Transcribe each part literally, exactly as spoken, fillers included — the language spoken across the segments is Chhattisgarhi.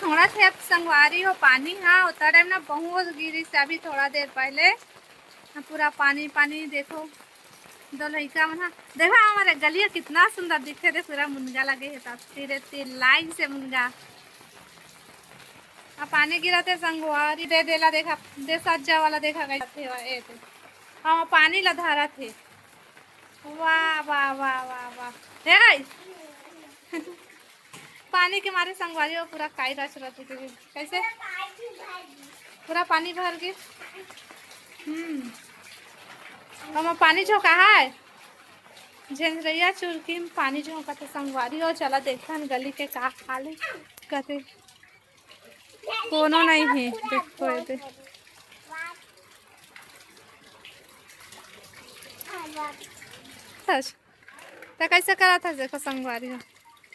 थोड़ा थे अब संगवारी हो, पानी हा ओतना टाइम ना बहुत गिरिस हे, अभी थोड़ा देर पहले पूरा पानी पानी। देखो दो लइका मन हा, देखो हमारे गलिया कितना सुंदर दिखथे, देख पूरा मुनगा लगे हे, तब तीरे तीर लाइन से मुनगा। अब पानी गिरत हे संगवारी, दे देला देखा, दे सज्जा वाला देखा कैसे हे, ए दे। हाँ, पानी ला धरत हे। वाह, वाह, वाह, वाह, वाह। Hey guys. पानी के मारे संगवारी हो पूरा काई रच रच गे। कैसे? पूरा पानी भर गे। हम्म। ओमा पानी झोंका हे। झेंझरैया चुरकी में पानी झोंकत हे संगवारी हो। चला देखथन गली के का हाल हे। कथे कोनो नहीं हे। देखो एदे। अच्छा। त कैसे करत हस? देखो संगवारी हो,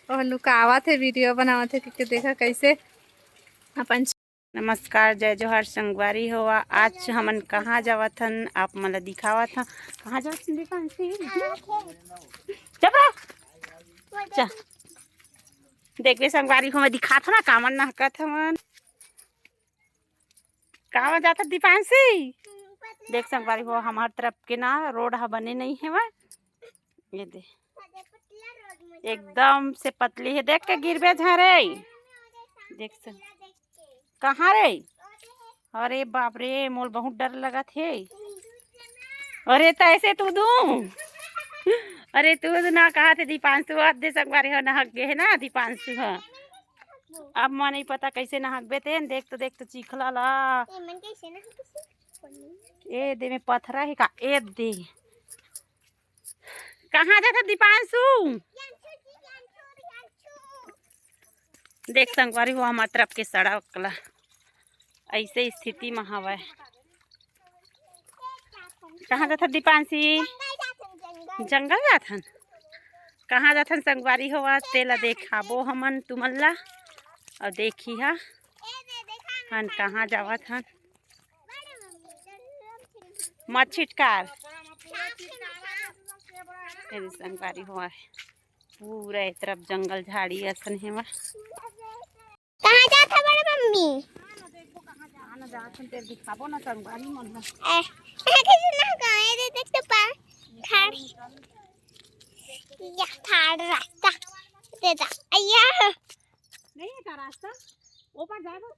ओह लुकावत हे, वीडियो बनावत हे, कि, कि देखा कैसे अपन। नमस्कार, जय जोहार संगवारी हो। आज हमन कहाँ जावत हन, आप मन ला दिखावत हन। कहाँ जावत हन दीपांशी? चुप रह। चा। देखबे संगवारी हो, मैं दिखात हन ना, कामन नहकत हमन। कहाँ जात हस दीपांशी? देख संगवारी हो, हमार तरफ के ना रोड ह बने नहीं हेवय। ये दे, एकदम से पतली हे, देख के गिरबे झरे। देख संग, कहाँ रे? अरे बाप रे, मोल बहुत डर लगत हे। अरे तैसे तू दू। अरे तू ना कहा थे दीपांशु, अब दे संगवारी हो नहक गे हे ना दीपांशु ह। अब मोला नहीं पता कैसे नहकबे तेन। देख तो, देख तो चिखला ला। एमन कैसे नहकथे? ए दे में पथरा हे का? ए दे। कहाँ जात हस दीपांशु? देख संगवारी हो, हमार तरफ के सड़क ला ऐसे स्थिति में हवय। कहाँ जात हस दीपांशी? जंगल जात हन। कहाँ जात हन संगवारी हो, तेला देखाबो हमन तुमन ला। अउ देखी हा हन कहाँ जावत हन। मत छिटकार। ए दे संगवारी हो, पूरा ए तरफ जंगल झाड़ी असन हेवय। कहाँ जात हस बड़े मम्मी? कहाँ न जात हन, तेला दिखाबो ना संगवारी मन ला। ए, ए, कैसे ना गाए रे, देख तो पा, ठाड़। या ठाड़ रास्ता। दे दा। अय्या। नहीं हे का रास्ता? ओ पार जाए बर।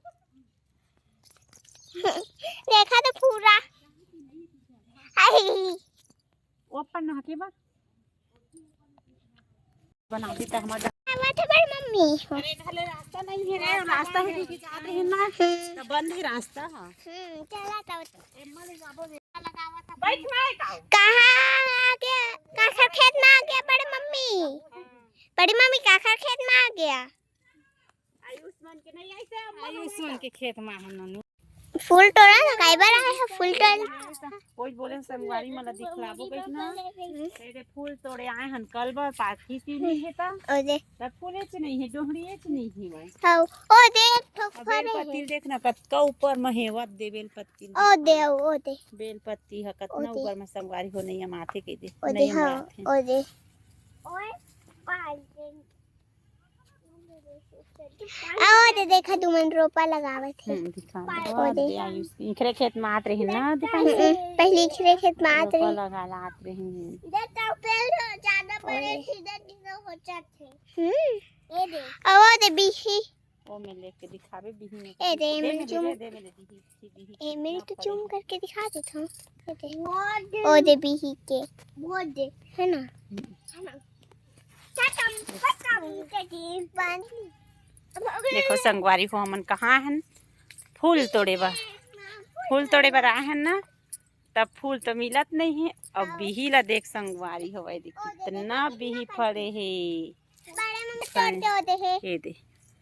देखा तो पूरा। आई। ओ पार नहके बर। बना दी त हमर। आवत हे बड़ मम्मी। अरे, इधर ले रास्ता नहीं है रे, रास्ता है कि जाते हैं ना, हम्म। तो बंद ही रास्ता है। हम्म, चला तो। एम्मा ले जाबो रे। बैठ ना है का? कहाँ आ गया? काखर खेत में आ गया बड़ी मम्मी। बड़ी मम्मी काखर खेत में आ गया। आयुष्मान के नहीं, ऐसे हम आयुष्मान के खेत में हम ननु। फूल तोड़ा ना, काई बर आए हो फूल तोड़? कोई बोले संगवारी मन ला दिखलाबो कहिस ना। हम्म। तेरे फूल तोड़े आए हन कल बर, पाखी सी नहीं है ता। ओ दे। तब फूले च नहीं है, डोहड़िए च नहीं है भाई। हाँ, ओ दे, एक ठो अब फरे बेल पत्ती है। देख ना, कतका ऊपर में हेवत दे बेल पत्ती। ओ दे, ओ दे। बेल पत्ती ह कतना ओ दे। ऊपर में संगवारी हो, नैया माथे के दे। ओ दे, नैया हाँ, माथे। ओ दे। ओए, पाल दे। ओ दे देखा, तुमन रोपा लगावत हे। हम्म, दिखा दे। ओ दे। दे आयुष, इखरे खेत में आत रही ना, दीपांशु? हम्म, पहले इखरे खेत में आत रोपा रही। लगा ला आत रही। दे तो पेड़ हो, ज्यादा बड़े ओए। सीधे सीधे हो जाते। हम्म। ये दे। ओ दे बिही। ओ में लेके दिखावे बिही में। ए दे, दे में में ले, चुम। दे में ले, बिही, बिही, बिही ए, मैं कितना तो फरे चुम हे। करके दिखा देता हूँ। ये दे। वो दे। ओ दे बिही के। वो दे। है ना? हम्म। है ना? देखो संगवारी हो, हमन कहाँ हन? फूल तोड़े बर, फूल तोड़े बर आए हन ना, तब फूल तो मिलत नहीं है। अब बिही ला देख संगवारी हो, ए दे कितना बिही फरे हे। बड़े मम्मी तोड़ के होते हैं। ए दे,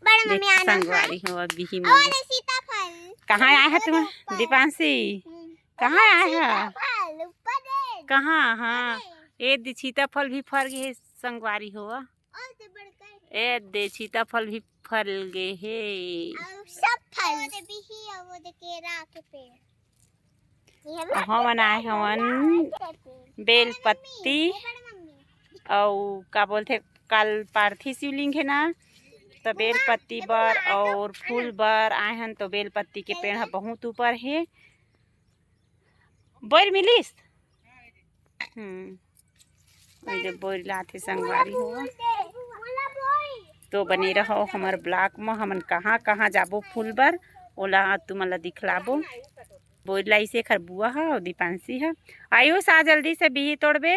बड़े मम्मी देख आना संगवारी हो, बिही और मम्मी। सीताफल। कहाँ आए है तुम, दीपांशी? हम्म। कहाँ आए है? सीताफल, ऊपर दे। कहाँ? हाँ, ऊपर दे। ए दे सीताफल भी फर गे हे संगवारी हो। ए दे सीताफल भी फर गे हे। अउ सब फल। वो दे बिही, अउ वो दे केरा के पेड़। ये हमन आए हवन बेल पत्ती अउ का बोलथे, काल पारथी शिवलिंग हे ना, त बेल पत्ती बर और फूल बर आए हन, तो बेल पत्ती के पेड़ ह बहुत ऊपर हे। बोइर मिलिस? हम्म, ये दे बोइर लाथे संगवारी हो। तो बने रहो हमर vlog म, हमन कहाँ कहाँ जाबो फूल बर, ओला तुमन ला दिखलाबो। बोइर लाइस एखर बुआ ह अउ दीपांशी ह। आयुष, आ जल्दी से बिही तोड़बे।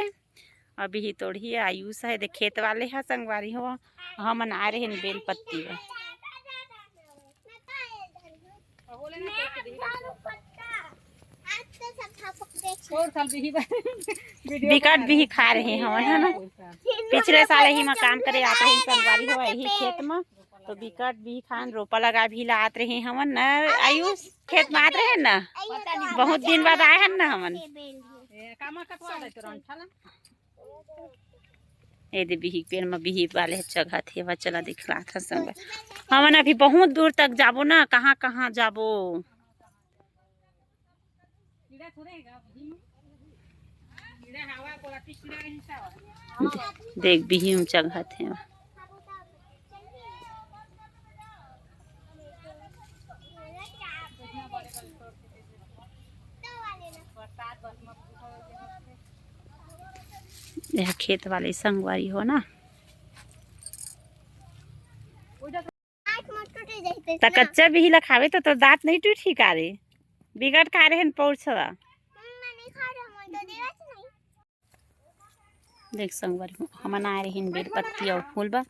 अभी ही तोड़ही आयुष ह, दे खेत वाले ह संगवारी हो, हमन आए रहेन बेल पत्ती बर। बिकट बिही खाए रहे हमन, है ना? पिछले साल ही म काम करे आत रहे संगवारी हो, यही खेत म तो बिकट बिही खान रोपा लगा भी ला आत रहे हमन न आयुष, खेत म आत रहे न, बहुत दिन बाद आए हन न हमन। ए दे बिही पेड़ म बिही वाले ह चघत हे, चला दिखलात ह संग। हमन अभी बहुत दूर तक जाबो ना, कहाँ कहाँ जाबो। देख बिही म चघत हे। यह खेत वाले संगवारी हो ना। त कच्चा बिही ला खावे त तोर दांत नहीं टूटही का रे? बिगट खा रहे हन पौर छवा। देख संगवारी हो, हमन आए रहिन बेल पत्ती अउ फूल बर,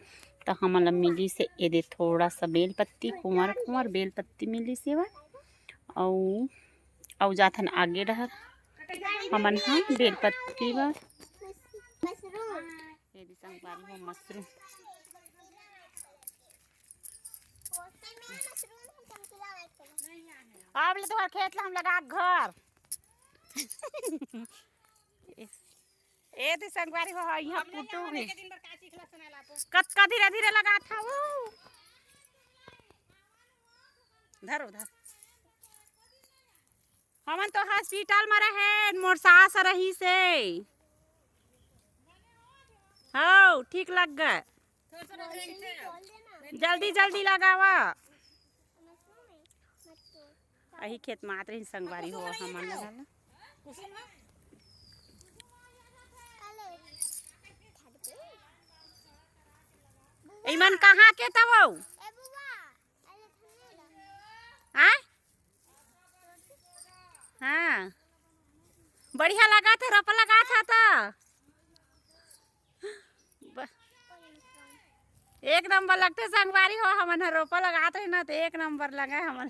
त हमन ला मिलिस हे एदे थोड़ा सा बेल पत्ती, कुंवर कुंवर बेल पत्ती मिलिस हे वा। अउ, अउ जाथन आगे डहर हमन ह बेल पत्ती बर। एदे संगवारी हो मशरूम। अब ले तोहर खेत ला हम लगा घर। ए दे संगवारी हो, इहाँ पुटू भी। कतका धीरे धीरे लगात हव। धर उधर। हमन तो hospital म रहेन, मोर सास रहिस हे। हव, ठीक लग गे। जल्दी जल्दी लगावा। अही खेत म आत रहिन संगवारी हो हमन ल। इमन कहाँ के तवो? आय? हाँ, बढ़िया लगात हे, रोपा लगात हे त। ब-, एक नंबर लगथे संगवारी हो, हमन ह रोपा लगात रही ना, त एक नंबर लगे हमन।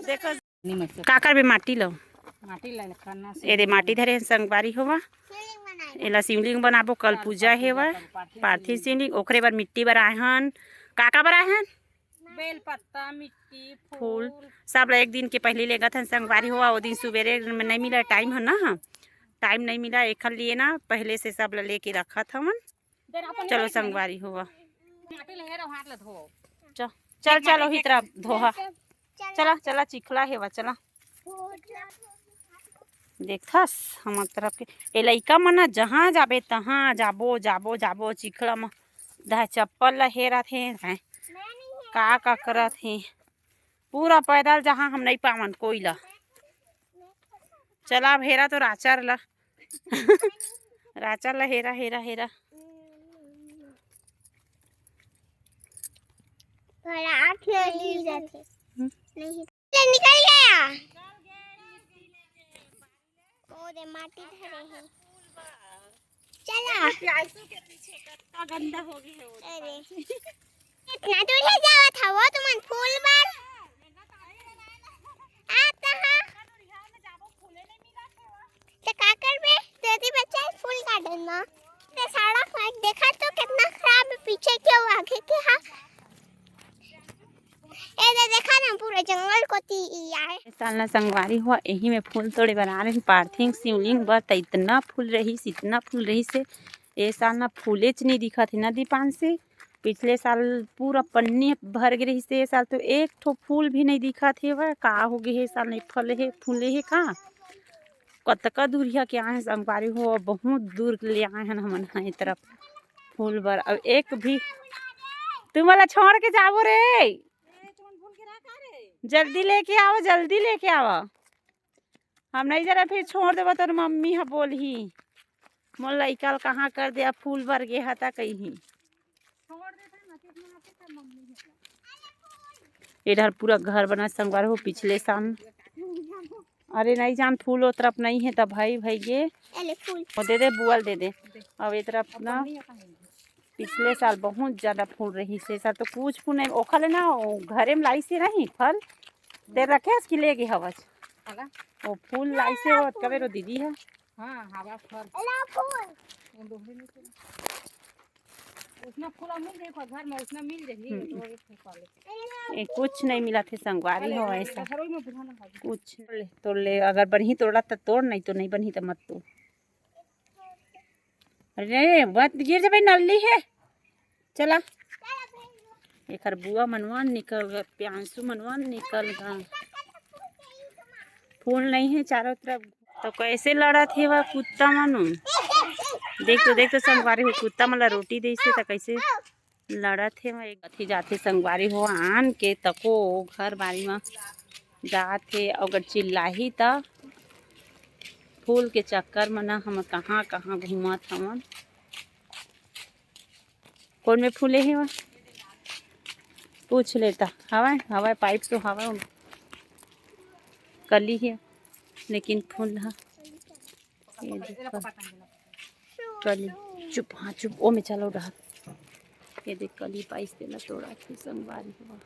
देखो, का करबे माटी लो। माटी ला करना से एदे माटी धरे हन संगवारी होवा। एला शिवलिंग बनाबो, कल पूजा हेवा। पार्थिव शिवलिंग, ओकरे बर मिट्टी बर आए हन। का का बर आए हन? बेल पत्ता, मिट्टी, फूल, फूल। सब ला एक दिन के पहले लेगत हन संगवारी होवा। ओ दिन सुबेरे में नहीं मिला, टाइम है ना, टाइम नहीं मिला, एखर लिए ना पहले से सब ला लेके रखत हवन। चलो संगवारी होवा। माटी ले हेरो, हाथ ले धो। चल, चल, चल, ओही तरफ धोहा। चला, चला, चिखला हेवा, चला। देखथस, हमर तरफ के ए लइका मन ना, जहाँ जाबे, तहाँ जाबो, जाबो, जाबो, चिखला म। दा चप्पल ला हेरत हे, हैं? का, का करत हे? पूरा पैदल जहाँ हम नहीं पावन कोई ला। चला, अब हेरा तो राचर ला। राचर ला हेरा, हेरा, हेरा। थोड़ा आँख लगी जाथे। हम्म। नहीं। ले निकल गया। ओ दे माटी धरे हे। चला। प्यासू के पीछे कत्ता गंदा हो गया है वो। अरे। इतना दूर है जावत हवो तुमन फूल बर। आ कहाँ? त का करबे? दीदी बच्चा फूल garden म। ते सड़क में देखा तो कितना खराब है, पीछे के आगे के हा। ए दे देखा ना, पूरा जंगल कोती ई आए। ए साल ना संगवारी हो, एही में फूल तोड़े बर आ रहे पार्थिव शिवलिंग बर, त इतना फूल रहिस, इतना फूल रहिस हे। ए साल ना फूलेच नहीं दिखत हे ना दीपांशी। पिछले साल पूरा पन्नी भर गे रहिस हे, ए साल तो एक ठो फूल भी नहीं दिखत हे। वह का हो गे हे, ए साल नहीं फले हे, फूले हे का? कतका दूरिहा के आए हैं संगवारी हो, बहुत दूर ले आए हैं हमन ह ए तरफ फूल बर। अब एक भी तुम वाला छोड़ के जाबो रे, जल्दी लेके आवा, जल्दी लेके आवा। हम नहीं जाना, फिर छोड़ देबो, तोर मम्मी ह बोलही, मोर लइका ल कहाँ कर दे, फूल बर गे हता कहीं। इधर पूरा घर बना संगवारी हो पिछले साल। अरे नहीं जान, फूल ओ तरफ नहीं है त भाई भाई ये एले फूल। वो दे दे, बुआ ल दे दे। अब ए तरफ ना पिछले साल बहुत ज्यादा फूल रहिस हे, ए साल तो कुछ फूल नहीं। ओखा ले ना, ओ घरे में लाइस हे नहीं फल, दे रखे हस कि ले गे हवस। वो फूल लाइस हे, वो कबे रो दीदी है। हाँ, हवा फल। एला फूल। वो डोहरे में से। उसना फूल मिल जाए घर में, उसना मिल जाही, हम्म। तो एक फूल पा ले। ए, कुछ नहीं मिला थे संगवारी हो ऐसा। कुछ ले, तोड़ ले, अगर बढ़िया तोड़ा त तोड़, नहीं तो नहीं बढ़िया त मत तोड़। अरे, मत गिर जाबे, नल्ली है। चला। एकर बुआ मनवा निकल गा, प्यांशु मनवा निकल गा। फूल नहीं है चारों तरफ। तो कैसे लड़त हे वा कुत्ता मनु? देख तो, देख तो संगवारी हो, कुत्ता मन ला रोटी देइसे त कैसे लड़त हे। वा एक अथी जाथे संगवारी हो, आन के तको घर बारी म जात हे, अउ अगर चिल्लाही त फूल के चक्कर म ना हम कहाँ कहाँ घूमत हवन। कौन में फूले हे वा? पूछ लेता। हवय, हवय, पाइप तो हवय, कली हे, लेकिन फूल ह। ये देखो, कली। चुप, हाँ, चुप, ओ में चलो डहर। ये देख, कली पाइस तेला तोड़ा थे संगवारी हो।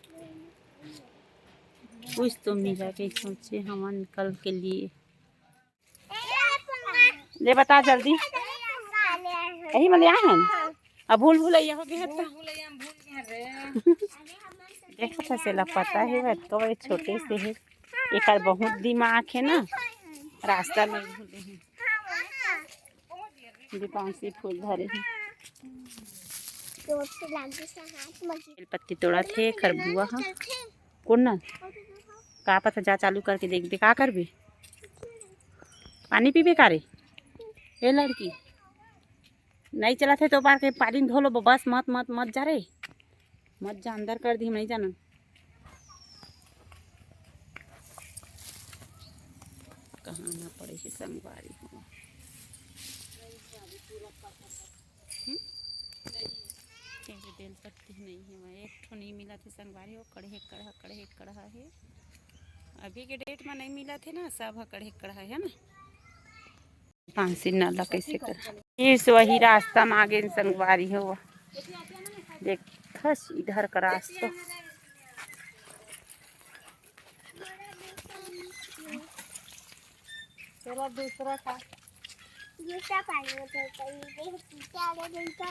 कुछ तो मिला के सोचे हमन कल के लिए। ले बता जल्दी। यही मन यहाँ है। अब भूल भुलैया हो गए हैं तो। देखा था, सेला पता है, वह तो वही छोटे से है। एकर बहुत दिमाग है ना, रास्ता में भूले हैं। दीपांशी फूल धरे हैं। बेल पत्ती तोड़ा थे, खरबुआ हा। कौन ना? का पता, जा चालू करके देख दे, का करबे? पानी पीबे का रे? ए लड़की, नहीं चला थे तो बार के पानी धो लो बस, मत, मत, मत जा रे, मत जा, अंदर कर दी, हम नहीं जानन। कहाँ ना पड़े हे संगवारी हो। हम्म? ये बेल पत्ती नहीं है, वहाँ एक ठो नहीं मिला थे संगवारी हो, कड़हे कड़हा, कड़हे कड़हा है। अभी के डेट में नहीं मिला थे ना, सब ह कड़हे कड़हा है ना। पांसी नाला कैसे कर, फिर से वही रास्ता में आगे संगवारी हो। देखस इधर का रास्ता। चलो दूसरा का। दूसरा पानी में तो कहीं देख, कीचड़ है, नहीं तो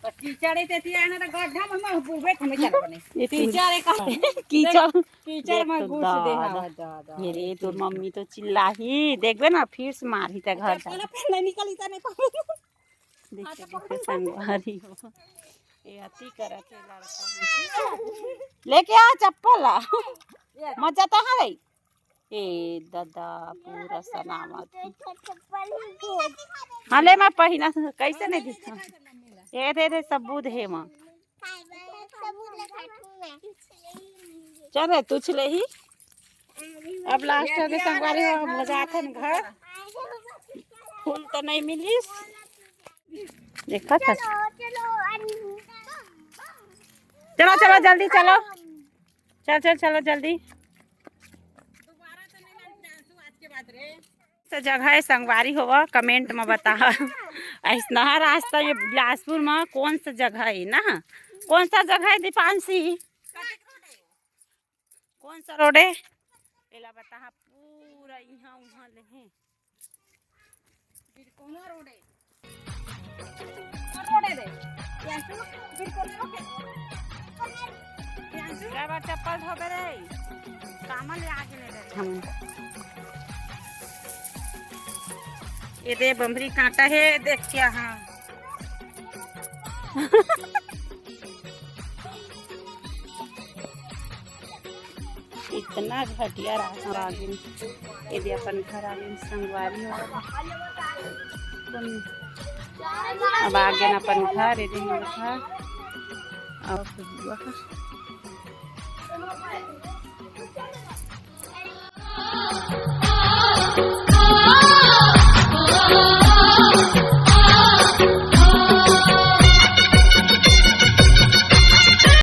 तो कीचड़ है, तेती आना तो गड्ढा में, में बुबे थमे चल बने। ये कीचड़ है का? कीचड़। कीचड़ में देख तो घुस दे, दादा। हाँ, दादा। ये रे, तोर मम्मी तो चिल्लाही, देखबे ना, फिर से मारही त घर जा। चप्पल पहन ले, निकल, इतना नहीं पाऊँ। देख, देखो संगवारी हो, ये अति करत है लड़का। लेके आ चप्पल ला। मजा तो है रे। ए दादा, पूरा सलामत है। हाँ, ले मैं पहिना, कैसे नहीं दिखा? ये दे दे, सबूत है माँ। चल रे, तू छले ही। अब लास्ट हो गए संगवारी हो, अब जाथन घर। फूल तो नहीं मिलिस। देखा था। चलो, चलो, जल्दी चलो। चल, चल, चलो जल्दी। से जगह है संगवारी होवा, कमेंट में बताहा। ऐसना रास्ता ये बिलासपुर में कौन सा जगह है ना? कौन सा जगह है दीपांशी? कौन सा रोड है? एला बताहा, पूरा इहाँ उहाँ ले है। बिरकोना रोड है। कौन रोड है रे? प्रियांशु, बिरकोना रोड है। प्रियांशु, कै बार चप्पल धोबे रे? कामा ले आगे ले रे। हम। ये दे बमरी कांटा है, देख क्या, हाँ। इतना घटिया रास्ता आ गिन। ये दे अपन घर आ गिन संगवारी हो। अब आ गिन अपन घर, ये दे मोर घर। और बुआ का